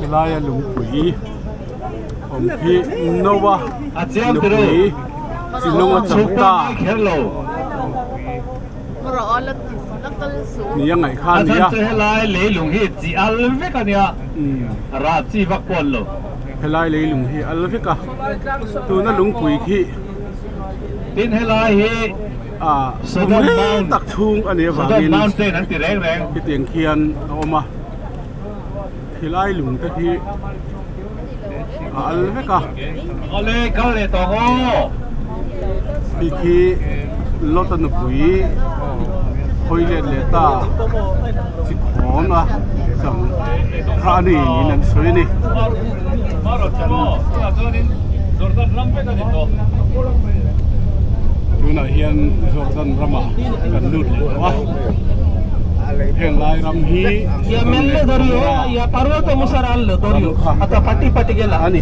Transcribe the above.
Helaia lungpui awm khi Noa nupui chi nung a chang ta ni a ngaih kha a ni a. Helai leilung hi al vek a, tuna lungpui khi ah kum rei tak chhung a nih avangin hetiang khian a awm a, helai lung te khi a al vek a, hei khi Lota nupui hawi let leh ta chi khawn a chang kha a ni niin an sawi a ni. Tunah hian Jordan ramah kan lut leh tawh a, heng lai ram hi Sodom leh Gomorrah ram kha a ni.